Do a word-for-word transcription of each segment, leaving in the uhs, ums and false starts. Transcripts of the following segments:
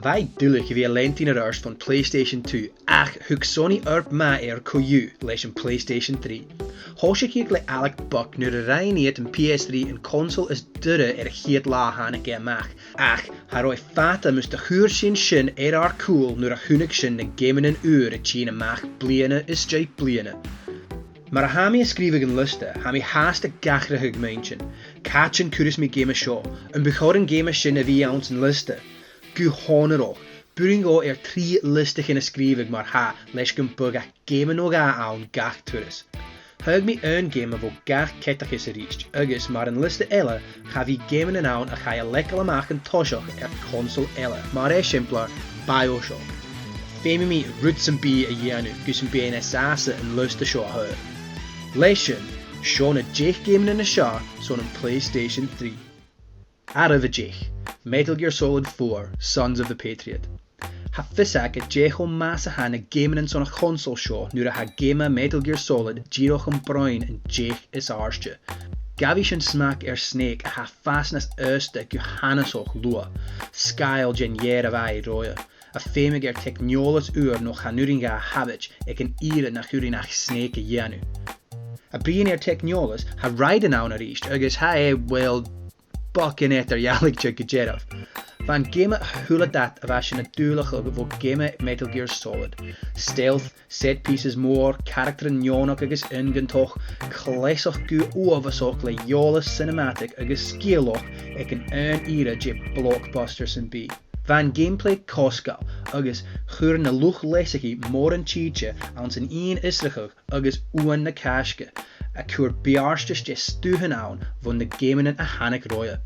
Bha e duilich a bhith a' leantainn air adhart bhon PlayStation two, ach thug Sony oidhirp math air co-dhiù leis a' PlayStation three. Thòisich iad le Alec Buck nuair a rinn iad am PS three an console as duilghe air a' chiad latha a thàinig e a-mach, ach cha robh e fada mus do chuir sinn sin air ar cùl nuair a chunnaic sinn na geamannan ùra a' tighinn a-mach bliadhna às dèidh bliadhna. Mar a tha mi a' sgrìobhadh an liosta, tha mi fhathast ag atharrachadh m' inntinn. Càit an cuireas mi geama seo? Am bu chòir an geama sin a bhith anns an liosta? Gu h-onarach, b' urrainn dhomh air trì liostaichean a sgrìobhadh mar-thà leis gum biodh ach geama no dhà ann gach turas. Thagh mi aon gheama bho gach ceadachas a-rithist, agus mar an liosta eile, cha bhi geamannan ann a chaidh a leigeil a-mach an toiseach air console eile, mar eisimpleir BioShock. Feumaidh mi rud sam bith a dhèanamh gus am bi e nas fhasa an liosta seo a thaghadh. Leis sin, seo na deich geamannan as fheàrr son am PlayStation three. Àireamh a deich, Metal Gear Solid four, Sons of the Patriot. Tha fios agad dè cho math 's a tha na geamannan son a' chonsole seo nuair a tha geama Metal Gear Solid dìreach am broinn an deich as àirde. Gabhaidh sinn smachd air Snake a tha a' fàs nas aosta gu h-annasach luath, sgàil den fhear a bha e roimhe, a' feumachdainn air teicneòlas ùr no chan urrainn dha a shabaid aig an ìre nach urrainn ach Snake a dhèanamh. A' bruidhinn air teicneòlas, tha Raiden ann a-rithist agus tha e, well, beagan eadar-dhealaichte gu dearbh. Bha an geama a h-uile dad a bha sinn a' dùileachadh bho gheama Metal Gear Solid. Stealth, set pieces mòr, caractaran neònach agus iongantach, cleasachd gu uabhasach le eòlas cinematic agus sgeulachd aig an aon ìre de blockbuster sam bith. Bha an gameplay cosgail agus chuir na luchd-leasachaidh mòran tìde anns an fhìon-fhiosrachadh agus uan na Càisge, a' cur beartas de stuthan ann bho na geamannan a thàinig roimhe.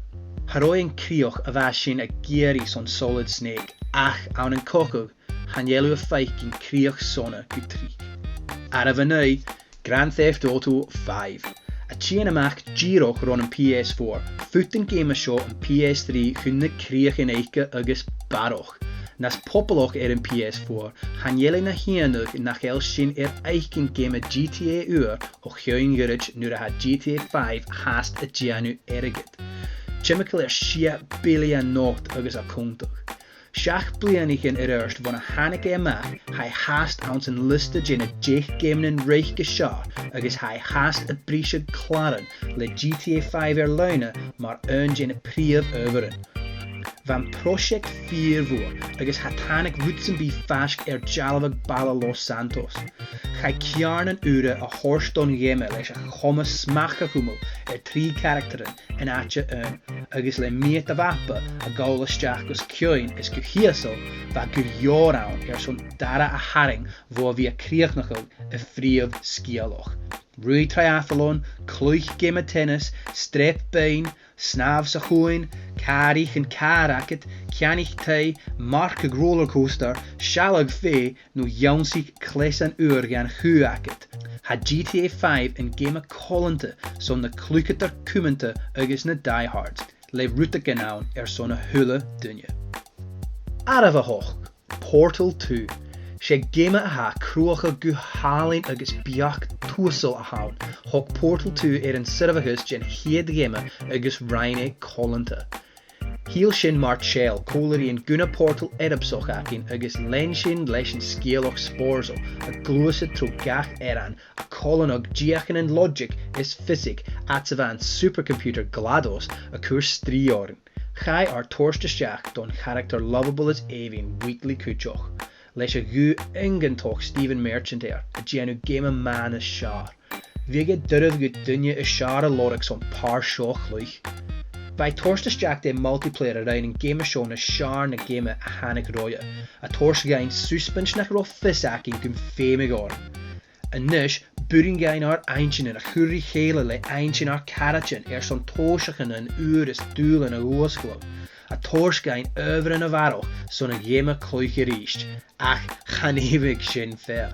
Cha robh e an crìoch a bha sinn ag iarraidh son Solid Snake, ach ann an cogadh, chan eil thu a' faicinn crìoch sona gu tric. Àireamh a naoi, Grand Theft Auto five. A' tighinn a-mach dìreach ron a' P S four, phut an geama seo am P S three chun na crìochan aice agus barrachd. Nas pupallach air a' P S four, chan eil e na iongnadh nach eil sinn air fhaicinn geama G T A ùr o chionn ghoirid nuair a tha G T A five fhathast a' dèanamh airgead. Timcheall air sia billean not agus a' cunntadh. Seachd bliadhnaichean air adhart bhon a thàinig e a-mach, tha e fhathast anns an liosta de na deich geamannan reic as fheàrr agus tha e fhathast a' briseadh clàran le G T A five air loidhne mar aon de na prìomh adhbharan. Bha am pròiseact fìor mhòr agus cha tàinig rud sam bith faisg air dealbhadh baile Los Santos. Chaidh ceàrnan ùra a thoirt don gheama leis a' chomas smachd a chumail air trì caractaran an àite aon, agus le meud a' mhapa a' gabhail a-steach os cionn is gu h-ìosal, bha gu leòr ann airson dàrna a tharraing bho a bhith a' crìochnachadh a' phrìomh sgeulachd. Ruith triathlon, cluich geama tennis, streap beinn, snàmh sa chuan, càraich an càr agad, ceannaich taigh, marcadh roller coaster, sealg fèidh, no dhannsaich cleasan ùr dhan chù agad. Tha G T A five an geama coileanta son na cluicheadair cumanta agus na diehards, le rudeigin ann airson a h-uile duine. Àireamh a h-ochd, Portal two. 'S e geama a tha a' cruthachadh gu h-àlainn agus beachd tùsail a th' ann. Thog Portal two air an soirbheachas den chiad gheama agus rinn e coileanta. Thill sinn mar Chell, còmhla ri an gunna Portal earbsach againn agus lean sinn leis an sgeulachd spòrsail, a' gluasad tro gach eirean, a' coileanadh deuchainnean loidsic is fiosaic, fhad 's a bha an supercomputer GLaDOS a' cur strì oirnn. Chaidh ar toirt a-steach don charactar lovable is èibhinn Wheatley cuideachd, leis a' ghuth iongantach Stephen Merchant air, a' dèanamh geama math nas fheàrr. Bhiodh e doirbh gu duine as fheàrr a lorg son pàirt seo a chluich. Bha e toirt a-steach de multiplayer a rinn an geama seo nas fheàrr na geama a thàinig roimhe, a' toirt dhuinn suspense nach robh fios againn gum feumadh oirnn. A-nis, b' urrainn dhuinn ar n-inntinn a chur ri chèile le inntinn ar caraidean airson tòimhseachain ùr is dùbhlain a dh'fhuasgladh, a' toirt dhuinn adhbharan a bharrachd son a' gheama cluich a-rithist, ach chan fheum sinn fhèin.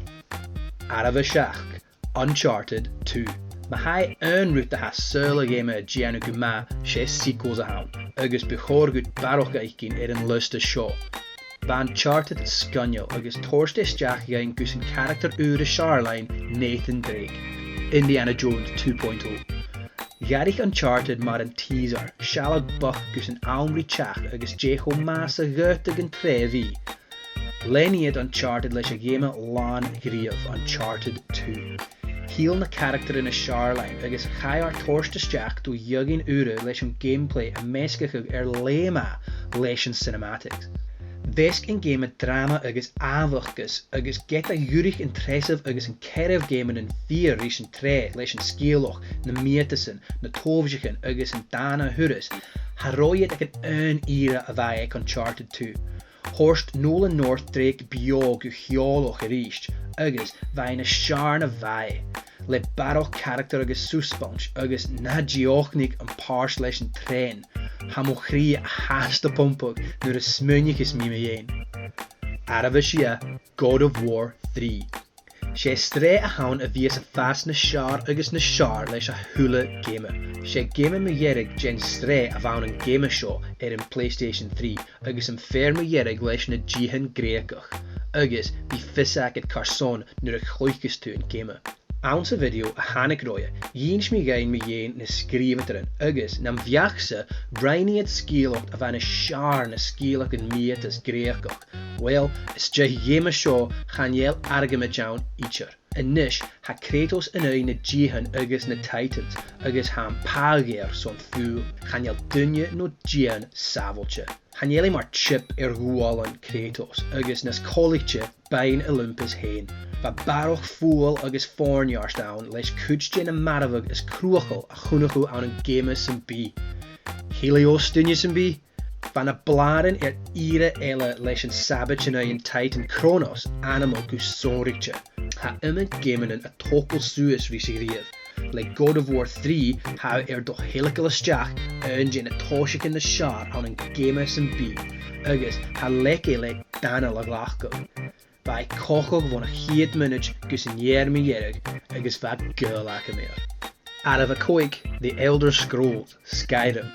Àireamh a seachd, Uncharted two. Ma tha aon rud a tha saoghal a' gheama a' dèanamh gu math, 's e sequels a th' ann, agus bu chòir dhut barrachd fhaicinn air an liosta seo. Bha Uncharted sgoinneil agus toirt a-steach dhuinn gus an caractar ùr as fheàrr leinn, Nathan Drake, Indiana Jones two point oh. Dh'fhairich Uncharted mar an teaser, sealladh bochd gus an àm ri teachd agus dè cho math 's a dh'fhaodadh an t-sreath a bhith. Lean iad Uncharted leis a' gheama làn-ghnìomh, Uncharted two. Thill na caractaran as fheàrr leinn agus chaidh ar toirt a-steach do dh'fheadhainn ùra leis an gameplay a' measgachadh air leth math leis an cinematics. Mheasg an geama dràma agus àbhachdachas agus ged a dh'fhuirich an treasamh agus an ceathramh geamannan fìor ris an t-sreath leis an sgeulachd, na miotasan, na tòimhseachain agus an dàna-thuras, cha robh iad aig an aon ìre a bha aig Uncharted two. Thoirt Nolan North dreach beò gu h-eòlach a-rithist agus bha e nas fheàrr na bha e, le barrachd caractar agus suspense agus na dìochuimhnich am pàirt leis an trèan. Tha mo chridhe fhathast a' pumpadh nuair a smaoinicheas mi mu dheidhinn. Àireamh a sia, God of War three. 'S e sreath a th' ann a bhios a' fàs nas fheàrr agus nas fheàrr leis a h-uile geama. 'S e geama mu dheireadh den t-sreath a bh' ann an geama seo air an PlayStation three agus am fear mu dheireadh leis na diathan Greugach, agus bidh fios agad carson nuair a chluicheas tu an geama. Anns a' video a thàinig roimhe, dh'inns mi dhuinn mu dheidhinn na sgrìobhadairean agus nam bheachd-sa rinn iad sgeulachd a bha nas fheàrr na sgeulachd an mhiotas Greugach. Uill, às dèidh a' gheama seo chan eil argamaid ann idir. A-nis, tha Kratos an aghaidh na diathan agus na Titans, agus tha am pathadh air son fuil. Chan eil duine no diathan sàbhailte. Chan eil e mar chip air ghualainn Kratos, agus nas coltaiche beinn Olympus fhèin. Bha barrachd fuaigheal agus fòirneart ann leis cuid de na marbhaidhean as cruthachail a chunnaic thu ann an geama sam bith. Helios, duine sam bith? Bha na blàran air ìre eile leis an sabaid an aghaidh an Titan Kronos ainmeil gu sònraichte. Tha iomadh geamannan a' togail suas ris a' ghnìomh. Le God of War three, tha thu air do thilgeil a-steach aon de na tòimhseachain nas fheàrr ann an geama sam bith, agus cha leig e leat d' anail a ghlacadh. Bha e cothrom bhon a' chiad mhionaid gus an ear mu dheireadh agus bha gaol agam air. Àireamh a còig, The Elder Scrolls, Skyrim.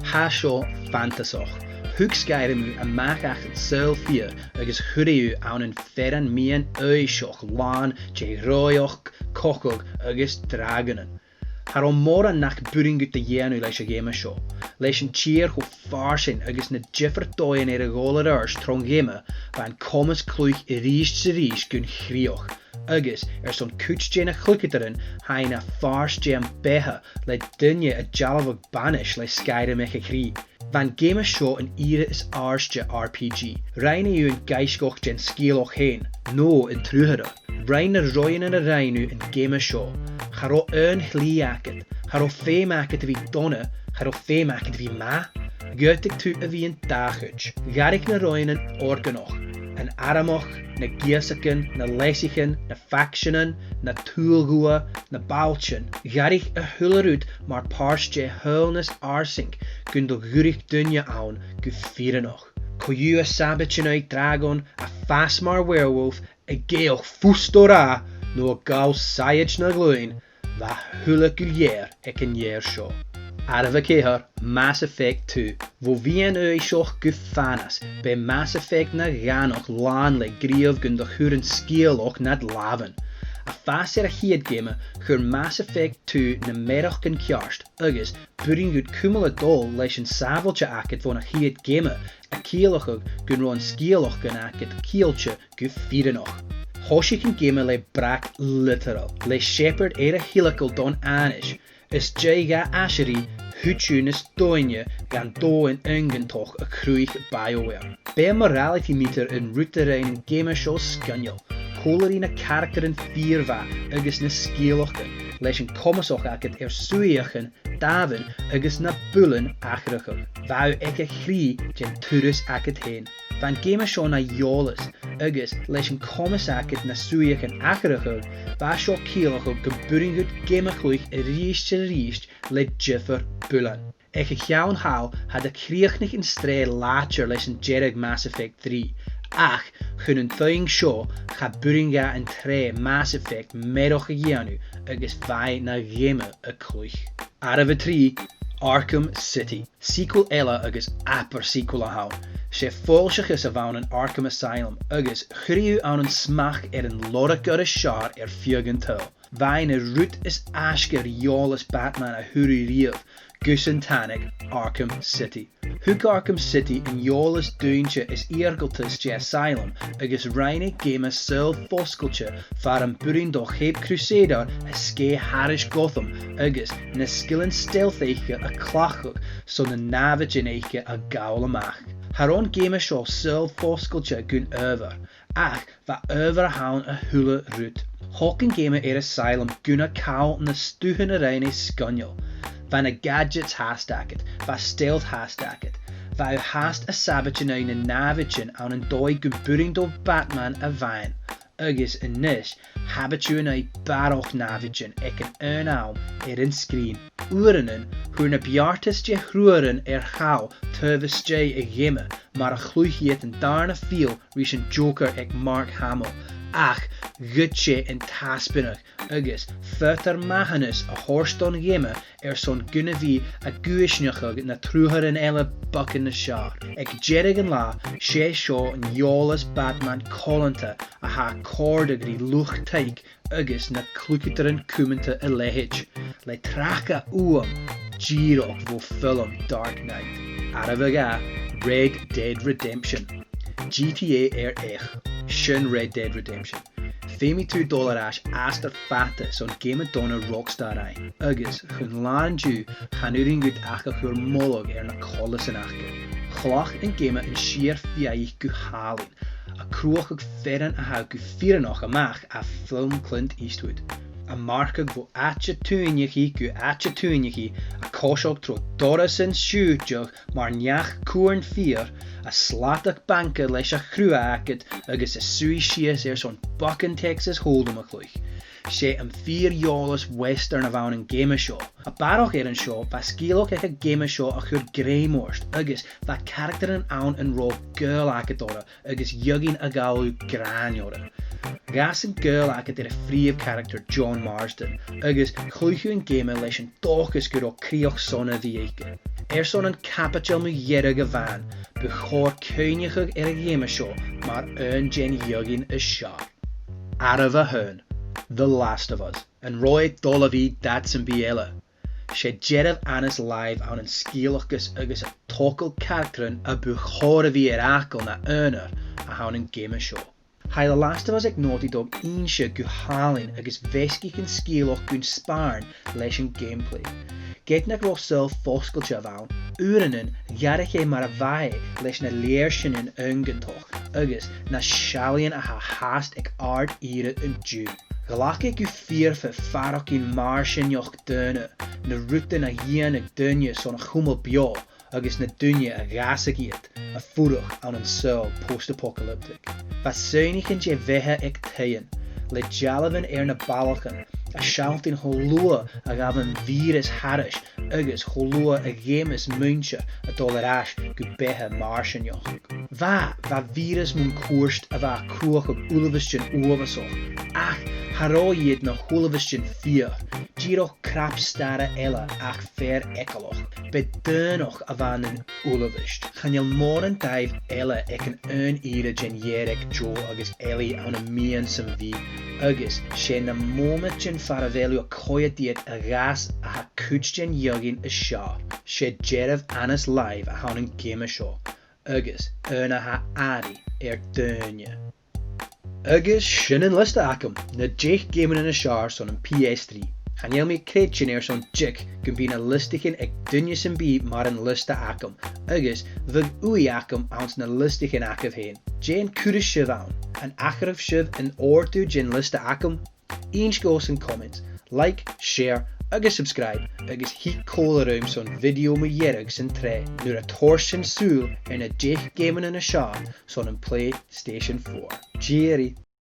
Tha seo fantasach. Thug Skyrim thu a-mach às an saoghal fìor agus chuir e thu ann am fearann mìon-aoiseach làn de dhraoidheachd, cogadh agus dràgonan. Cha robh mòran nach b' urrainn dhut a dhèanamh leis a' gheama seo. Leis an tìr cho farsaing agus na diofar dòighean air a dhol air adhart tron gheama, bha an comas cluich a-rithist 's a-rithist gun chrìoch. Agus, airson cuid de na cluicheadairean, tha e na phàirt de am beatha le duine a' dealbhadh banais le Skyrim aig a' chridhe. Bha an geama seo an ìre as àirde R P G. Rinn e thu an gaisgeach den sgeulachd fhèin, no an trùthaireachd. Rinn na roghainnean a rinn thu an geama seo. Cha robh aon chli agad, cha robh feum agad a bhith dona, cha robh feum agad a bhith math. Dh'fhaodadh tu a bhith an dà chuid. Dh'fhairich na roghainnean organach, an armachd, na gìosagan, na leasaichean, na factionan, na t-sùil-dhubha, na bailtean. Dh'fhairich a h-uile rud mar phàirt de shaoghal nas fharsaing gun do dh'fhuirich duine ann gu fìrinneach. Co-dhiù, a' sabaid an aghaidh dràgon, a' fàs mar werewolf, ag èigheach fus do ràdh, no a' gabhail saighead na ghlùin, bha a h-uile gu lèir aig an fhear seo. Àireamh a ceithir, Mass Effect two. Bho mhion-aoiseach gu fànas, b' e Mass Effect na dhànach làn le gnìomh gun do chuir an sgeulachd nad làmhan. A' fàs air a' chiad gheama, chuir Mass Effect two na mearachdan ceart, agus b' urrainn dhut cumail a' dol leis an sàbhailte agad bhon a' chiad gheama, a' ciallachadh gun robh an sgeulachd agad ceangailte gu fìrinneach. Thòisich an geama le brag litearala, le Shepard air a thilgeil don fhànais, is dè dh'fhàs air, thuit thu nas doimhne dhan domhan iongantach a chruthaich BioWare. B' e am morality meter an rud a rinn an geama seo sgoinneil, còmhla ri na caractaran fìor mhath agus na sgeulachdan, leis an comasach agad air suidheachain, damhan agus na builean atharrachadh. Bha thu aig a' chridhe den turas agad fhèin. Bha an geama seo na eòlas, agus leis an comas agad na suidheachain atharrachadh, bha seo a' ciallachadh gum b' urrainn dhut geama a chluich a-rithist 's a-rithist le diofar builean. Aig a' cheann thall, cha do chrìochnaich an t-sreath làidir leis an deireadh Mass Effect three, ach chun an t-suidheachadh seo, cha b' urrainn dha an t-sreath Mass Effect mearachd a dhèanamh agus bha e na gheama a chluich. Àireamh a trì, Arkham City. Sequel eile agus abair sequel a th' ann. 'S e foillseachas a bh' ann an Arkham Asylum agus chuir e thu ann an smachd air an lorgar as fheàrr air feadh an t-saoghail. Bha e na rud as fhaisge air eòlas Batman a fhuaradh riamh, gus an tàinig Arkham City. Thug Arkham City an eòlas dùinte is iargaltais de Asylum agus rinn e geama saoghal fosgailte far am b' urrainn do Caped Crusader a sgèith thairis Gotham agus na sgilean stealth aice a chleachdadh son na nàimhdean aice a ghabhail a-mach. Cha robh an geama seo saoghal fosgailte gun adhbhar, ach bha adhbhar ann a h-uile rud. Thog an geama air Asylum gun a call na stuthan a rinn e sgoinneil. Bha na gadgets fhathast agad, bha stealth fhathast agad, bha thu fhathast a' sabaid an aghaidh nan nàimhdean ann an dòigh gum b' urrainn do Batman a bhith ann, agus a-nis, shabaid thu an aghaidh barrachd nàimhdean aig an aon àm air an sgrìn. Uaireannan, fhuair na beartas de thruagharan air chall taobh a-staigh a' gheama, mar a chluich iad an dàrna fìdheall ris an Joker aig Mark Hamill, ach ghoid e an taisbeanadh agus faodar mathanas a thoirt don gheama airson gun a bhith a' cuimseachadh na truagharan eile beagan nas fheàrr. Aig deireadh an latha, 's e seo an eòlas Batman coileanta a tha a' còrdadh ri luchd-taic agus na cluicheadairean cumanta a leithid, le tràchd uam dìreach bho fhilm Dark Knight. Àireamh a dhà, Red Dead Redemption. G T A air each, sin Red Dead Redemption. Feumaidh tu dol air ais astar fada son geama dona Rockstar fhaighinn, agus chun làn-diugh chan urrainn dhut ach a chur moladh air na coileasan aca. Chleachd an geama an sìor-fhiadhaich gu h-àlainn, a' cruthachadh fearann a tha gu fìrinneach a-mach à film Clint Eastwood. A' marcachd bho àite tuineachaidh gu àite tuineachaidh, a' coiseachd tro dorsan siùiteach mar neach-cuain fìor, a' sladadh banca leis a' chruaidh agad agus a' suidhe sìos airson beagan Texas Hold'em a chluich. 'S e am fìor eòlas western a bh' ann an geama seo. A bharrachd air an seo, bha sgeulachd aig a' gheama seo a chuir grèim ort, agus bha caractaran ann an robh gaol agad orra, agus dh'fhaodadh a ghabhail thu gràin orra. Dh'fhàs an gaol agad air a' phrìomh charactar, John Marston, agus chluich thu an geama leis an dòchas gun robh crìoch shona a bhith aige. Airson an caibideil mu dheireadh a-mhàin, bu chòir cuimhneachadh air a' gheama seo mar aon den fheadhainn as fheàrr. Àireamh a h-aon, The Last of Us, an robh e dol a bhith dad sam bith eile? 'S e dearbh annas làimh ann an sgeulachdas agus a' togail caractaran a bu chòir a bhith air fhàgail na aonar a th' ann an geama seo. Chaidh The Last of Us aig Naughty Dog innse gu h-àlainn agus mheasgaich an sgeulachd gun spàirn leis an gameplay. Ged nach robh saoghal fosgailte a bh' ann, uaireannan dh'fhairich e mar a bha e leis na lèirsinnean iongantach agus na seallaidhean a tha fhathast aig àrd-ìre an-diugh. Ghlac e gu fìor faireachdainn màirsineachd daonna, na rudan a dhèanadh daoine son a chumail beò agus na daoine a dh'fhàsadh iad, a' fuireach ann an saoghal post-apocalyptic. Bha soidhnichean de bheatha aig taighean, le dealbhan air na ballachan, a' sealltainn cho luath a ghabh am bhìoras thairis agus cho luath a dh'fheumas muinntir a dhol air ais gu beatha màirsineach. Bha, bha bhìoras mun cuairt a bha a' cruthachadh uilebheistean uabhasach, ach cha robh iad na h-uilebheistean fìor, dìreach crap-starra eile ach fear eagalach. B' e daonnachd a bh' ann an uilebheist. Chan eil mòran dàimh eile aig an aon ìre den fhear aig Joel agus Ellie ann am meadhan sam bith, agus 's e na mòmaidean far a bheil thu a' coimhead iad a dh'fhàs a tha cuid den fheadhainn as fheàrr. 'S e dearbh annas làimh a th' ann an geama seo, agus aon a tha airidh air daoine. Agus sin an liosta agam, na deich geamannan as fheàrr son am P S three. Chan eil mi a' creidsinn airson diog gum bi na liostaichean aig duine sam bith mar an liosta agam, agus bhiodh ùidh agam anns na liostaichean agaibh fhèin. Dè an cuireas sibh ann? An atharraich sibh an òrdugh den liosta agam? Innsibh dhomh san comments, like, share agus subscribe agus thig còmhla rium son video mu dheireadh san t-sreath nuair a tha sinn a' dol air na deich geamannan as fheàrr son am PlayStation four. Cheery!